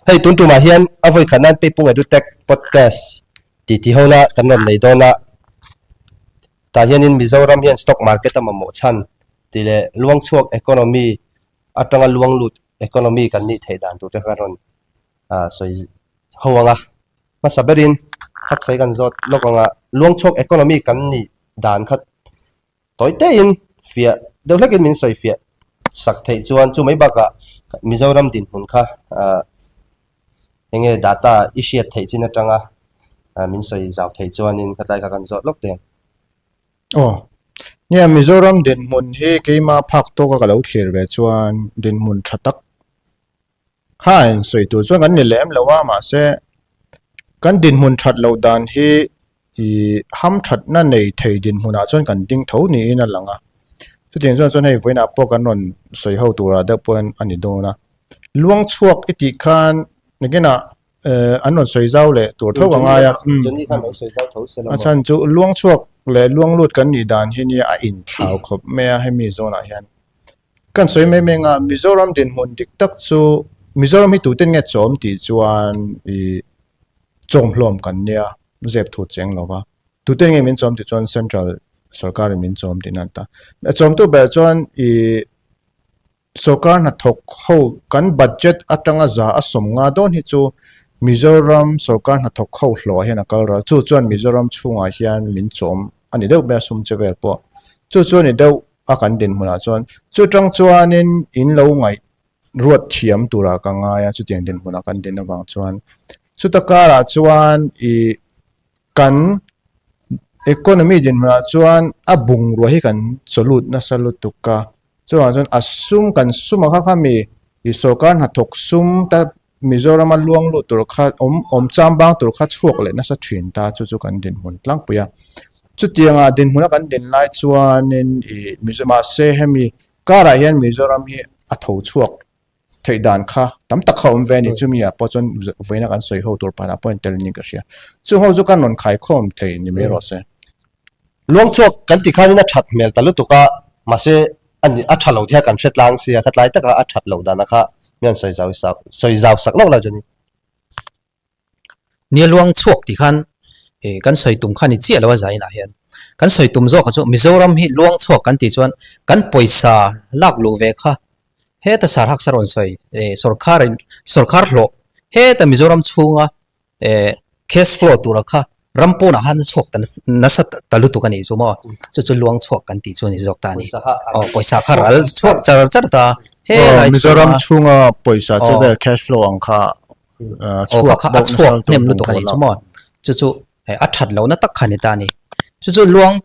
Hei tun tumah hian a vawi khat nan Peipung Edutech Podcast titi hona kan rawn nei dawn a. Tah hianin Mizoram hian stock market a mamawh chhan tih leh luangchhuak economy atanga luanglut economy kan nih theih dan tur te kha kan rawn sawi ho ang a. Hmasa berin Haksai kan zawt lawk ang a, luangchhuak economy kan nih dan kha Tawi tein fiah deuh hlekin min sawi fiah sak theih chuan chu mai bakah Mizoram dinhmun kha eng nge data i hriat theih chin atanga min sawi zau theih chuanin khatlai kha kan zawt lawk teh ang. Aw, nia Mizoram dinhmun hi keima phak tawka ka lo thlir ve chuan dinhmun tha tak Kha insawi tur chuan kan ni lem lo a, mahse kan dinhmun that loh dan hi ih hamthatna nei thei dinhmunah chuan kan ding tho niin a lang a. Chutiang chuan chuan hei vawiinah pawh kan rawn sawi ho turah deuh pawh hian a ni dawn a. Luang chhuak i tih khan nakinah eh an rawn sawi zau leh tur tho ka ngai a. A chhan chu luang chhuak leh luang lut kan nih dan hi nia a inthlau khawp mai a hemi zawnah hian. Kan sawi mai mai anga Mizoram dinhmun dik tak chu Mizoram hi tuten nge chawm tih chuan ih chawm hlawm kan nia zep thut cheng lo va. Tuten nge min chawm tih chuan Central sorkarin min chawm tihna an ta. A chawmtu berah chuan ih sorkar hnathawk ho kan budget atanga za a 50 dawn hi chu Mizoram sorkar hnathawk ho hlawh hian a kal ral. Chu chuan Mizoram chhungah hian min chawm a ni deuh ber a sum che vel pawh. Chu chu a ni deuh. a kan dinhmunah chuan chutang chuanin in lo ngaih ruat thiam turah ka ngai a, chutiang dinhmunah kan din avang chuan chuta karah chuan ih kan economy dinhmunah chuan a bungrua hi kan chawlut nasa lutuk a, chuvang chuan a sum kan sum a kha kha mi ih sawrkar hnathawk sum ta Mizorama luang lut tur kha awm awm cham bang tur kha chhuak leh nasa thin ta chu chu kan dinhmun tlangpui a. Chutianga dinhmuna kan din lai chuanin ih Mizo mahse hemi karah hian Mizoram hi a tho chhuak theih dan kha tam tak kha awm ve a ni. Chumi ah pawh chuan vawiina kan sawi ho tur panah pawh tel niin ka hria. Chu ho chu kan rawn khaikhawm thei ni mai rawh se. Luang chhuak kan ti khanin a that hmel ta lutuk a, mahse a ni a tha lo tih kha kan hre tlang sia, khatlai taka a that loh dana kha mi an sawi zau sak sawi zau sak lawk lo chu a ni. Nia luang chhuak tih khan ih kan sawi tum kha ni chiah lo a zainah hian kan sawi tum zawk kha chu Mizoram hi luang chhuak kan tih chuan kan pawisa lak luh ve kha heta sarhak sa rawn sawi ih sawrkhar in sawrkhar hlawh heta Mizoram chhunga eh cash flow tura kha ram pawnah khan chhuak ta nasa ta lutuk a nih chu maw chu chu luang chhuak kan tih chu a ni zawk ta a ni aw pawisa kha ral chhuak char char ta he lai Mizoram chhunga pawisa che vel cash flow ang kha chhuak kha a chhuak hnem lutuk a nih chu maw chu chu a that lohna tak kha a ni ta a ni chu chu luang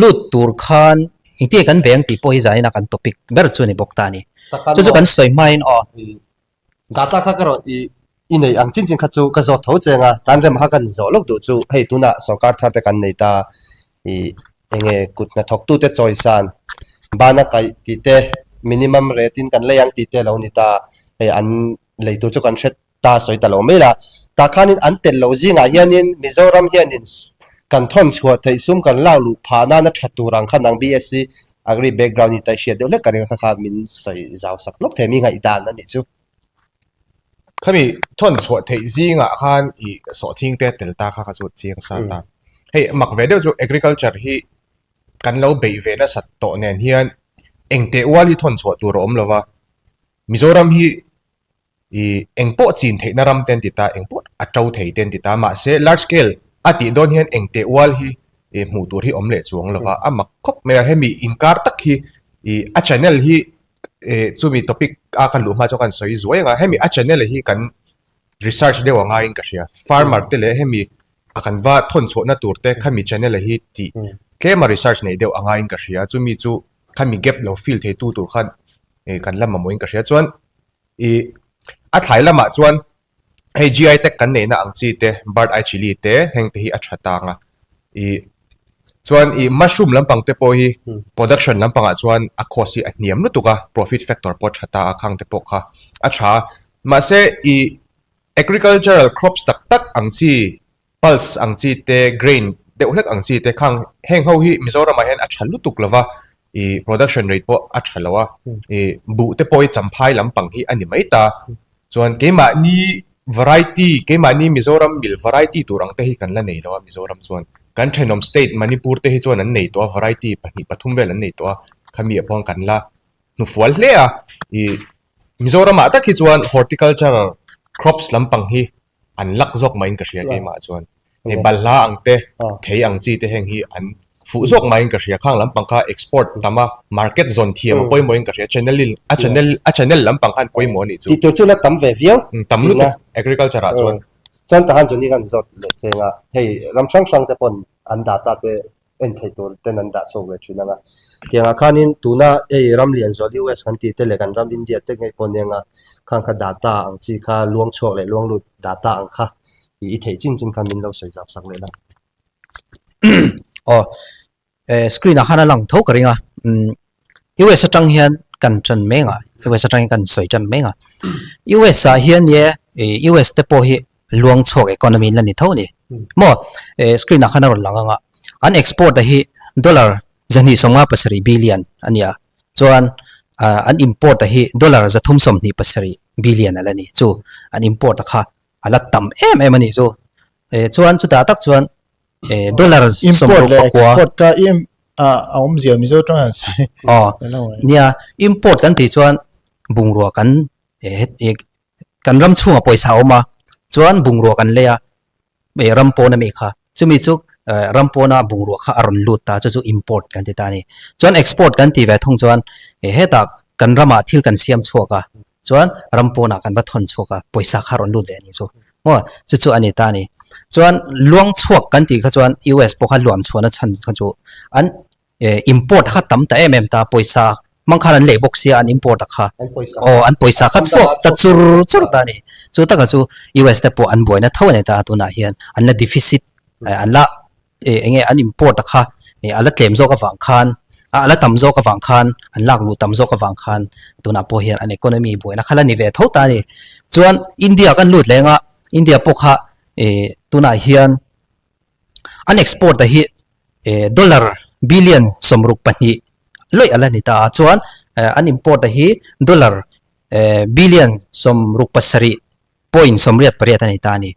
lut tur khan engtin nge kan beng tih pawh hi zanin a kan topic ber chu a ni bawk ta a ni chu chu kan sawi hmain aw. Data kha ka rawn i i nei ang chin chin kha chu ka zawt tho cheng a, tan rem kha kan zawh lawk duh chu hei tunah sorkar thar te kan nei ta i eng nge kut hnathawktute chawisan bana kaih tih te minimum rate in kan lei ang tih te lo ni ta hei an lei tur chu kan hre ta sawi ta lo mai la tah khanin an telh loh zingah hianin Mizoram hianin kan thawn chhuah theih sum kan lak luh phah nana tha tur ang khan ang BSc Agri background hi taihriat deuh hlek ka ring a kha kha min sawi zau sak lawk thei mi ngaihdan a nih chu. Khami thawn chhuah theih zingah khan i sawhthing te tel ta kha kha chu chiang sa ta. Hei mak ve deuh chu agriculture hi kan lo beih ve nasat tawh nen hian engteh ual hi thawn chhuah tur a awm lova. Mizoram hi I eng pawh chin theihna ram te an ti ta, eng pawh a to thei te an ti ta, mahse large scale a tih dawn hian eng teh ual hi i hmuh tur hi awm leh chuang lo va, a mak khawp mai a, hemi inkar tak hi i a channel hi e chumi topic a kan luh hma chuan kan sawi zuai ang a, hemi a channel hi kan research deuh a ngaiin ka hria, farmer te leh hemi a kan va thawn chhuahna tur te khami channel hi tih tlema research neih deuh a ngaiin ka hria, chumi chu khami gap lo fill theitu tur khan kan la mamawhin ka hria chuan. I a thlai lamah chuan hei GI tag kan neihna ang chi te bird eye chilli te heng te hi a tha tang a. I chuan i mushroom lampang te pawh hi production lampangah chuan a cost hi a hniam lutuk a, profit factor pawh a tha ta a khang te pawh kha a tha a. Mahse i agricultural crops tak tak ang chi Pulse ang chi te, grain deuh hlek ang chi te khang heng ho hi Mizoramah hian a tha lutuk lo va, ih production rate pawh a tha lo a, ih buh te pawh hi champhai lampang hi a ni mai ta. Chuan keimahni Variety keimahni Mizoram mil variety tur ang te hi kan la nei lo a Mizoram chuan. Kan thenawm state Manipur te hi chuan an nei tawh a variety pahnih pathum vel an nei tawh a khami ah pawh kan la hnufual hle a. Ih Mizoramah tak hi chuan horticultural crops lampang hi an lak zawk maiin ka hria keimah chuan. Hei balhla ang te, thei ang chi te heng hi an fuh zawk maiin ka hria. Khang lampang kha export tam a, market zawn thiam a pawimawhin ka hria. Channel in a channel a channel lampang khan pawimawh a nih chu. Tih tur chu la tam ve viau. Tam lutuk agriculture ah chuan. Chuan tahan Johnny khan zawt leh cheng a, hei ram hrang hrang te pawn an data te en theih tur ten an dah chhuak ve thin ang a. Tiangah khanin tuna hei ram lian zual US kan tih te leh kan ram India te ngei pawh nia khang kha data ang chi kha luang chhuak leh luang lut data ang kha i i theih chin chin kha min lo sawi zau sak leh la. Aw eh screen ah khan a lang tho ka ring a umm US atang hian kan tan mek a US atang hian kan sawi tan mek a US ah hian nge ih US te pawh hi luang chhuak economy la ni tho a ni maw eh screen ah khan a rawn lang ang a an export a hi dollar 257 billion a ni a chuan ah an import a hi dollar 327 billion a la ni chu an import a kha a la tam em em a ni chu eh chuan chutah tak chuan eh dollar import leh export ka i a awmzia mizo tang han sawi aw nia import kan tih chuan bungrua kan eh Kan ram chhungah pawisa a awm a, chuan bungrua kan lei a, eh ram pawn ami kha, chumi chu eh ram pawna bungrua kha a rawn lut ta, chu chu import kan ti ta a ni. Chuan export kan ti ve thung chuan eh hetah kan ramah thil kan siam chhuak a, chuan ram pawnah kan va thawn chhuak a, pawisa kha a rawn lut ve a ni chu maw, chu chu a ni ta a ni. Chuan luang chhuak kan tih kha chuan US pawh kha luam chhuahna chhan kha chu an eh import kha tam ta em em ta pawisa hmang khan an leh bawk sia an import a kha aw an pawisa kha chhuak ta chur chur ta a ni chu taka chu US te pawh an buaina tho a ni ta tunah hian an la deficit an la eh eng nge an import a kha eh a la tlem zawk avang khan a la tam zawk avang khan an lak luh tam zawk avang khan tunah pawh hian an economy buaina kha la ni ve tho ta a ni chuan India kan lut leng a India pawh kha eh tunah hian an export a hi eh dollar billion 62 lawih a la ni ta a chuan eh an import a hi dollar eh billion 67 point 88 a ni ta a ni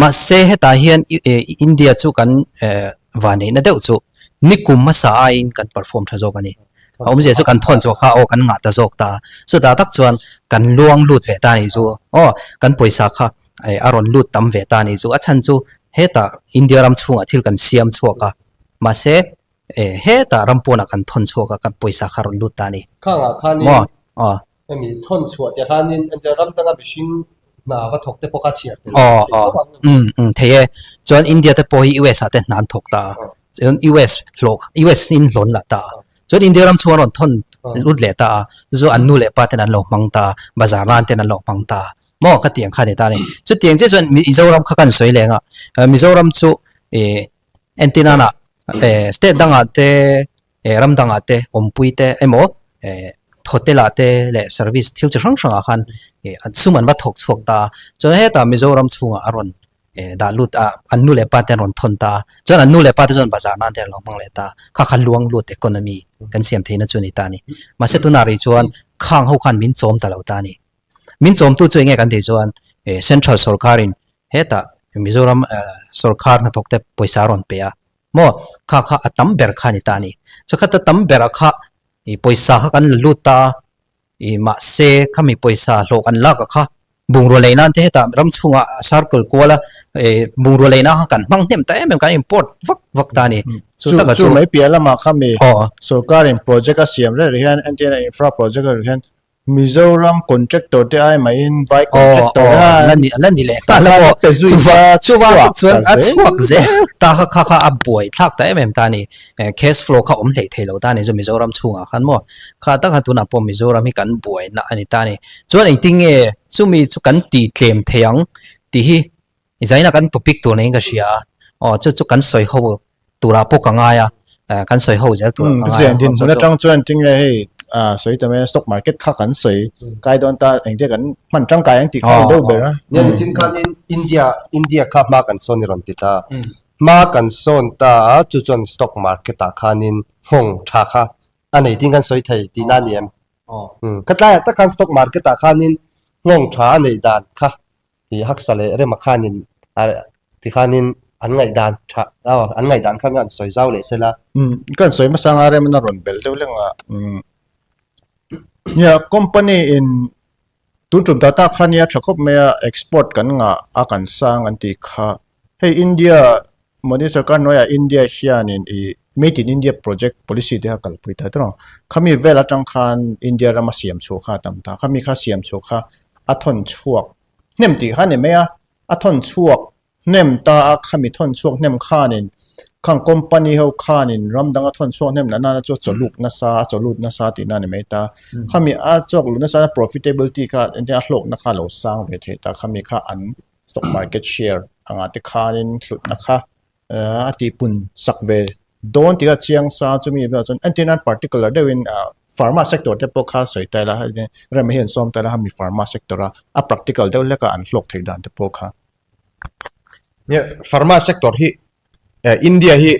mahse hetah hian eh India chu kan eh vanneihna deuh chu nikum hmasa aiin kan perform tha zawk a ni a awmzia chu kan thawn chhuah kha aw kan ngah ta zawk ta a chutah tak chuan kan luang lut ve ta a ni chu aw kan pawisa kha eh a rawn lut tam ve ta a ni chu a chhan chu hetah India ram chhungah thil kan siam chhuak a mahse eh hetah ram pawnah kan thawn chhuak a kan pawisa kha a rawn lut ta a ni Khangah khanin maw aw hemi thawn chhuah te khanin India ram danga mihring hna va thawk te pawh kha chhiar tel aw aw um um thei e chuan India te pawh hi US ah te hna an thawk ta a chuan US hlawh US in hlawn lah ta a chuan India ram chhung an rawn thawn lut leh ta a chu an nu leh pa ten an lo hmang ta a bazar nan ten an lo hmang ta a maw khatiang kha a ni ta a ni. Chutiang chiah chuan Mizoram kha kan sawi leng a, Mizoram chu ih entinana eh state dangah te eh ram dangah te awmpui te emaw eh hotel ah te leh service thil chi hrang hrangah khan ih an sum an va thawk chhuak ta a, chuan hetah Mizoram chhungah a rawn eh dah lut a an nu leh pa te an rawn thawn ta a, chuan an nu leh pa te chuan bazar nan te an lo hmang leh ta a, kha kha luang lut economy kan siam theihna chu a ni ta a ni. Mahse tunah rih chuan khang ho khan min chawm ta lo ta a ni. Min chawmtu chu enge kan tih chuan eh central sorkarin hetah Mizoram eh sorkar hnathawk te pawisa a rawn pe a maw kha kha a tam ber kha a ni ta a ni. Chu khata tam berah kha ih pawisa kha kan la lut ta a ih mahse khami pawisa hlawh kan lak a kha bungrua lei nan te hetah ram chhungah a circle kual a eh bungrua lei nan kha kan hmang hnem ta em em kan import vak vak ta a ni. Chu taka chu mai piah lamah khami sorkarin project a siam reng reng hian entirna infra project a reng hian Mizoram contractor te ai mahin vai contractor khan la ni la ni leh ta la pe zui ta chuvang chuan a chhuak zel ta kha kha kha a buai thlak ta em em ta ni cash flow kha awm hlei thei lo ta ni chu Mizoram chhungah khan maw kha tak kha tunah pawh Mizoram hi kan buaina a ni ta ni chuan engtin nge chumi chu kan tih tlem thei ang tih hi Zaina kan topic tur niin ka hria a, aw chu chu kan sawi ho turah pawh ka ngai a, kan sawi ho zel turah ka ngai a. Dinhmun atang chuan tinge hei sawi ta mai a stock market kha kan sawi kai dawn ta engtia kan hman tangkai ang tih kha a ni deuh ber a. Nia nichin khanin India India kha hma kan sawn i rawn ti ta, hma kan sawn ta a chu chuan stock market ah khanin nghawng tha kha a nei tin kan sawi thei tihna a ni em? Khatlaiah tak khan stock market ah khanin nghawng tha a neih dan kha. I haksa leh rema khanin a tikhanin an ngaihdan tha aw an ngaihdan kha an sawi zau leh sela. Umm ka han sawi hmasa anga rem in a rawn bel deuh leng a umm nia company in tun tum ta tak kha nia tha khawp mai a export kan ngah a kan sang an tih kha hei India Modi sarkar hnuaiah India hianin ih Made in India project policy te kha kalpui ta tawh a, khami vel atang khan India rama siam chhuah kha a tam ta, khami kha siam chhuah kha a thawn chhuak hnem tih kha a ni mai a, a thawn chhuak hnem ta a, khami thawn chhuak hnem khanin khang company ho khanin ram danga thawn chhuak hnem lah nana chu a chawluk nasa a chawlut nasa tihna a ni mai ta, khami a chawk luh nasa profitability kha engtin a hlawkna kha a lo sang ve thei ta, khami kha an stock market share angah te khanin hlutna kha a tihpun sak ve dawn tih kha chiang sa chumi bulah chuan entir nan particular deuhin ah pharma sector te pawh kha sawi ta ila rem hi an sawm ta ila hemi pharma sector a a practical deuh hlek a an hlawk theih dan te pawh kha. Nia pharma sector hi India hi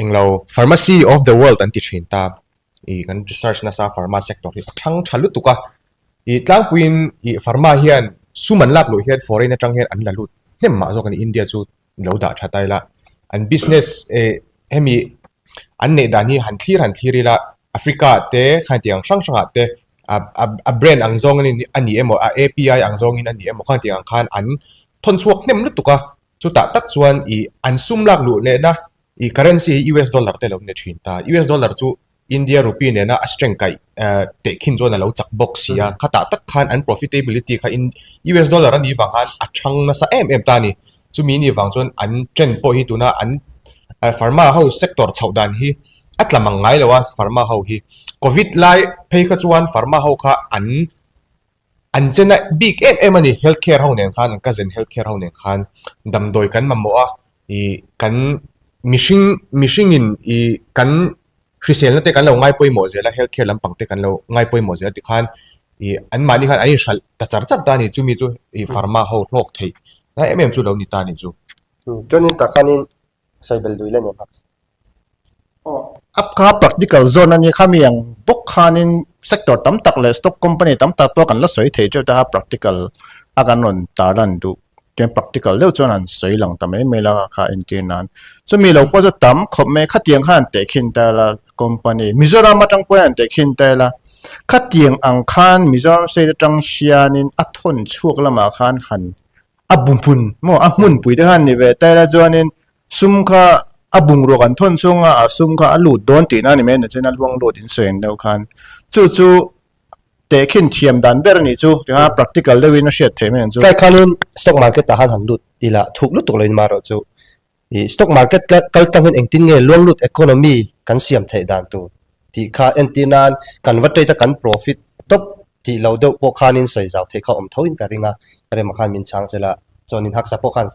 englo pharmacy of the world an ti thin ta ih kan research nasa pharma sector hi a thang tha lutuk a. Ih tlangpuiin ih pharma hian sum an lak luh hian foreign atang hian an la lut hnem mah zawk a ni India chu lo dah tha ta ila an business eh hemi an neih dan hi han thlir han thlir ila Africa ah te khang ang hrang hrang ah te a a a brand ang zawng a ni emaw a API ang zawngin a ni emaw khang ang khan an thawn chhuak hnem lutuk a chutah tak chuan ih an sum lak luh lehna ih currency hi US dollar te lo ni thin ta US dollar chu India rupee nena a strength kaih tehkhin chuan a lo chak bawk si a, khatah tak khan an profitability kha US dollar a nih vang khan a thang nasa em em ta a ni. Chumi nih vang chuan an trend pawh hi tuna an pharma ho sector chhoh dan hi a tla mang ngai lo a pharma ho hi. Covid lai phei kha chuan pharma ho kha an An chena bik em em a ni, health care ho nen khan, an cousin health care ho nen khan damdawi kan mamawh a, ih kan mihring mihringin ih kan hriselna te kan lo ngai pawimawh zel a, health care lampang te kan lo ngai pawimawh zel a tikhan ih anmahni khan an inhralh ta char char ta a ni, chumi chu ih pharma ho hlawk theih na em em chu lo ni ta a ni chu. Chuanin tah khanin sawi bel dui la nen bak. App kha practical zawn a ni kha mi ang bawk khanin sector tam tak leh stock company tam tak pawh kan la sawi thei teuh ta a practical a kan rawn tar lan duh chuan practical deuh chuan an sawi lang ta mai mai la kha entir nan chumi lo pawh chu tam khawp mai khatiang khan an tehkhin ta la company Mizoram atang pawhin an tehkhin ta ila khatiang ang khan Mizoram state atang hianin a thawn chhuak lamah khan han a bu hmun maw a hmunpui te khan ni ve ta ila chuanin sum kha a bungrua kan thawn chhunga a sum kha a lut dawn tihna a ni mai a ni chuan a luang lut in sawi ang deuh khan chu chu tehkhin thiam dan ber a nih chu tikhan practical deuhin a hriat theih mai ang chu. Tlai khanin stock market ah khan han lut ila thuk lutuk loin marawh chu ih stock market kal tangin engtin nge luang lut economy kan siam theih dan tur tih kha entir nan kan va trade a kan profit tawp tih lo deuh pawh khanin sawi zau theih kha awm tho in ka ring a, Rema khan min chhang chela chuanin Haksa pawh khan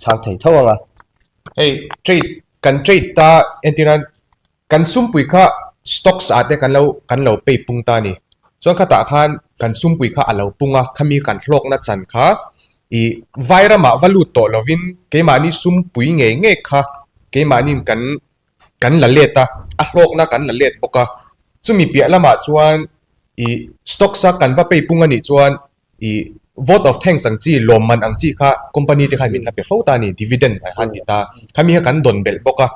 chhang thei tho ang a. Hei trade kan trade ta entir nan kan sumpui kha stocks ah te kan lo kan lo pay pung ta a ni chuan khatah khan kan sumpui kha a lo pung a khami kan hlawkna chan kha ih vai ramah va lut tawh lovin keimahni sumpui ngei ngei kha keimahniin kan kan la let a, a hlawkna kan la let bawk a, chumi piah lamah chuan ih stocks a kan va pay pung a nih chuan ih vote of thanks ang chi, lawmman ang chi kha company te khan min la pe fo ta a ni, dividend ah khan ti ta, khami kha kan dawn belh bawk a,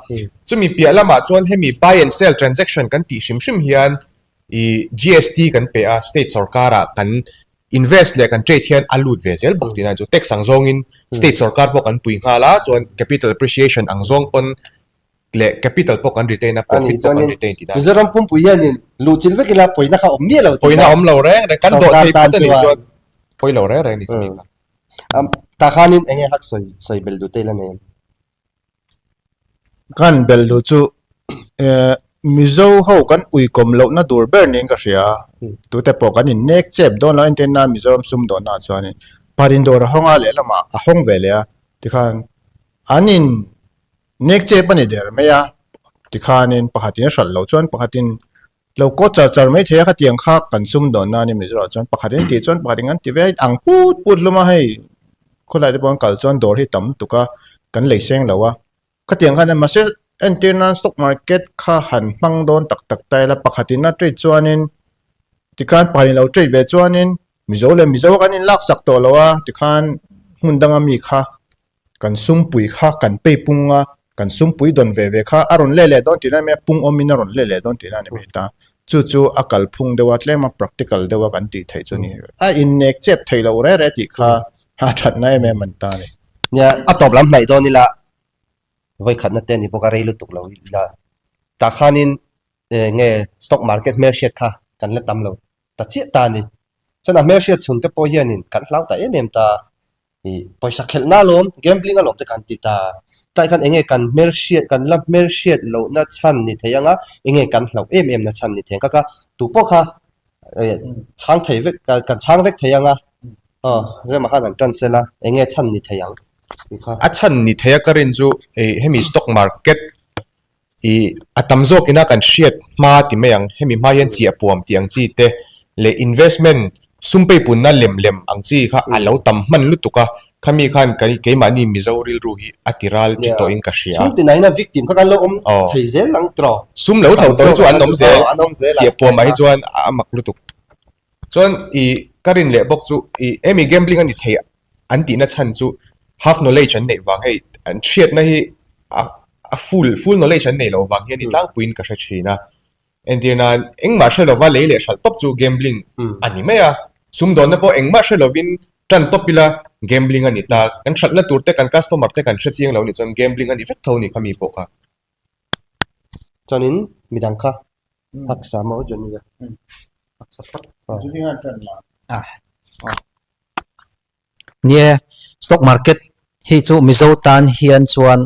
chumi piah lamah chuan hemi buy and sell transaction kan tih hrim hrim hian ih GST kan pe a, state sorkar ah kan Invest leh kan trade hian a lut ve zel bawk tihna chu tax ang zawngin state sorkar pawh kan pui nghal a chuan capital appreciation ang zawng pawn leh capital pawh kan retain a profit pawh kan retain tihna. Mizoram pumpui hianin luh chilh vek ila pawina kha awm miah lo tihna. Pawina awm lo reng reng kan dawh thei phawt a nih chuan pawi lo reng reng a ni kha mi kha. Tah khanin enge hak sawi sawi belh duh te ila nei em? Kan belh duh chu eh Mizo ho kan uikawm lohna tur ber niin ka hria a, tute pawh kan innek chep dawn lo entir nan Mizoram sumdawnna ah chuanin Parin dawr a hawng a lehlamah a hawng ve leh a tikhan an in nek chep a ni der mai a tikhanin pakhatin a hralh loh chuan pakhatin Lo kawt char char mai thei a khatiang kha kan sum dawn na a ni Mizoramah chuan pakhat in tih chuan pakhat in kan ti ve a ang put put hlawm a hei khawlai te pawh an kal chuan dawr hi tam tuk a kan lei seng lo a khatiang khan mahse entir nan stock market kha han hmang dawn tak tak ta ila pakhat in a trade chuanin tikhan pakhat in lo trade ve chuanin Mizo leh Mizo kan inlak sak tawh lo a tikhan. hmun danga mi kha kan sumpui kha kan pei pung a, kan sumpui dawn ve ve kha a rawn leh leh dawn tihna a ni mai a, pung awmin a rawn leh leh dawn tihna a ni mai ta. Chu chu a kalphung deuh a, tlema practical deuh a kan tih theih chu a ni. A innek chep theih loh reh reh tih kha a thatna em em an ta a ni. Nia, a tawp lam hnaih dawn ila vawikhatna te a ni bawk a, rei lutuk lo ila tah khanin nge stock market hmelhriat kha kan la tam lo ta chiah ta a ni. Chuan a hmelhriat chhungte pawh hianin kan hlau ta em em ta a, ih pawisa khelhna alawm, gambling alawm te kan ti ta. Tlai khan enge kan hmelhriat kan la hmelhriat lohna chhan ni thei anga enge kan hlauh em em na chhan ni thei ang. Ka kha tupawh kha chhang thei vek kan chhang vek thei anga aw rema khan han tan sela enge chhan ni thei ang tih kha. A chhan ni thei a ka rin chu hemi stock market Ih, a tam zawk ina kan hriat hma ti mai ang, hemi hma hian chiah puam tih ang chi te leh investment sum peipunna lem lem ang chi kha a lo tam hman lutuk a, khami khan keimahni Mizo rilru hi a ti ral thi tawhin ka hria. Chhung tinah hian a victim kha kan lo awm thei zel ang tiraw? Sum lo tho tawh hi chu an awm zel, chiah puamah hi chuan a mak lutuk. Chuan ih, ka rin leh bawk chu ih, hemi gambling a ni thei an tihna chhan chu half knowledge an neih vang hei an hriatna hi a a full full knowledge an neih loh vang hian i tlangpuiin ka hre thin a entir nan engmah hre lova lei leh hralh tawp chu gambling a ni mai a sumdawnna pawh engmah hre lovin tan tawp ila gambling a ni ta kan hralhna tur te kan customer te kan hre chiang lo nih chuan gambling a ni vek tho a ni kha mi pawh kha. Chuanin midang kha Haksa maw Johnny a Haksa phawt. Nia, stock market hi chu Mizo tan hian chuan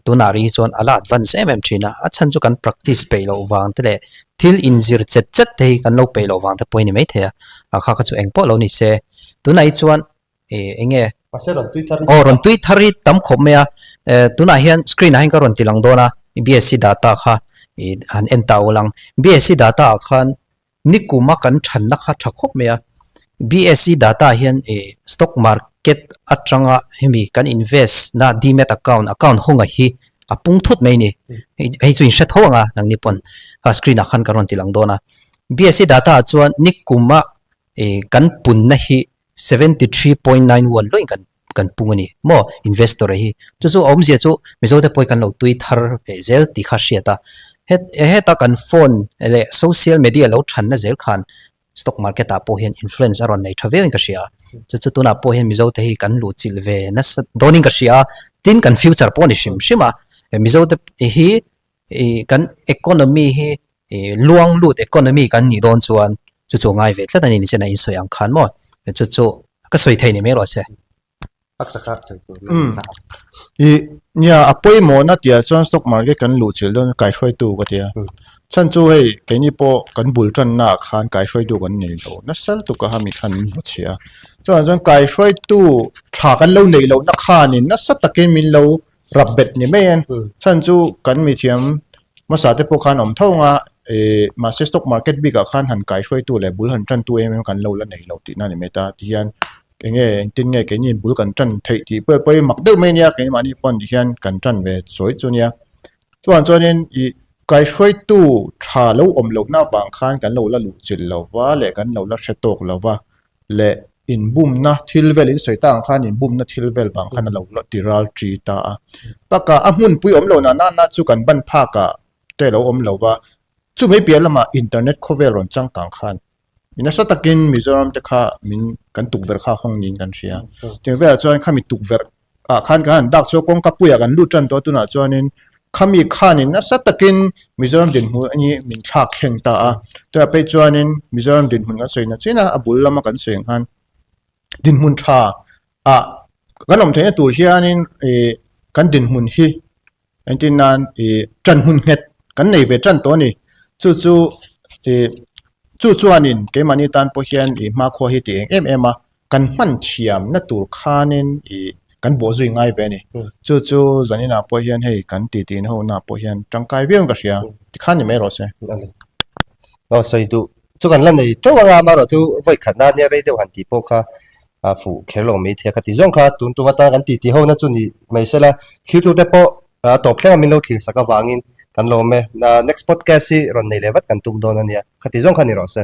tunah rih hi chuan a la advance em em thin a, a chhan chu kan practice peih loh vang te leh thil inzir chet chet te hi kan lo peih loh vang te pawh hi ni maithei a, a kha kha chu eng pawh lo ni se. Tunah hi chuan ih eng nge aw rawn tui thar hi tam khawp mai a, tunah hian screen ah hian ka rawn ti lang dawn a BSE data kha ih han en ta ul ang, BSE data ah khan Nikuma kan thanna kha tha khawp mai a, BSE data hian ih stock market atanga hemi kan invest na demat account, account hawnga hi a pung thut mai a ni. Hei chu in hre tho ang a nangni pawn a screen ah khan ka rawn ti lang dawn a. BSE data ah chuan nikuma ih kan punna hi 73.91 luain kan kan pung a ni maw investor hi chu chu a awmzia chu Mizo te pawh hi kan lo tui thar ve zel tih kha hriat a het heta kan phone leh social media lo thanna zel khan stock market ah pawh hian influence a rawn nei tha viau in ka hria a chu chu tunah pawh hian Mizo te hi kan luh chilh ve nasa dawnin ka hria a tin kan future pawh a ni hrim hrim a Mizo te hi ih kan economy hi ih luang lut economy kan nih dawn chuan chu chu ngai ve tlat a ni nichen a insawi ang khan maw chu chu ka sawi thei ni mai rawh se. Umm ih nia a pawimawhna tih ah chuan stock market kan luh chilh dawn kaihruaitu ka ti a chhan chu hei keini pawh kan bul tanna ah khan kaihruaitu kan nei lo nasa lutuk a hami khan min vaw chhia a chuvang chuan kaihruaitu tha kan lo neih lohna khanin nasa takin min lo rap bet ni mai a chhan chu kan mithiam hmasa te pawh khan awm tho ang a ih mahse stock market bik ah khan han kai hruaitu leh bul han tan tu em em kan lo la nei lo tihna a ni mai ta tihian eng nge engtin nge keini bul kan tan theih tih pawh pawh hi mak deuh mai a nia keimahni pawh tihian kan tan ve chawi chu a nia chuan chuanin ih kai hruaitu tha lo awm lohna avang khan kan lo la luh chilh lo va leh kan lo la hre tawk lo va. leh inbumna thil vel in sawi ta ang khan inbumna thil vel vang khan a lo ti ral ṭi ta a. Bakah a hmunpui awm lo na na chu kan ban phakah te a lo awm lo va, chu mai piah lamah internet khawvel rawn changkang khan mi nasa takin Mizoram te kha min kan tukverh kha a hawng niin kan hria. Tiang velah chuan khami tukverh ah khan kan han dak chu kawngka puiah kan lut tan tawh a tunah chuanin khami khanin nasa takin Mizoram dinhmun a ni min thlak thleng ta a tunah phei chuanin Mizoram dinhmun kan sawi na chin a a bul lama kan sawi ang khan dinhmun tha ah kan awm theihna tur hianin ih kan dinhmun hi Engtin nan ih ṭan hmun nghet kan nei ve ṭan tawh a ni. Chu chu ih chu chuanin keimahni tan pawh hian ih hmakhua hi tih eng em em a, kan hman thiamna tur khanin ih kan bawh zui ngai ve a ni. Chu chu zaninah pawh hian hei kan titi na hunah pawh hian tangkai viau in ka hria tikhan ni mai rawh se. Aw sawi duh chu kan la nei teuh anga amaherawhchu vawi khatna nia rei deuh han tih pawh kha a fuh kher lo mai thei a ka ti zawng kha tun tum atana kan titi ho na chu ni mai sela thlir tute pawh a tawp thleng a min lo thlir sak avangin kan lawm e. Next podcast hi rawn nei leh vat kan tum dawn a nia, kha ti zawng kha ni rawh se.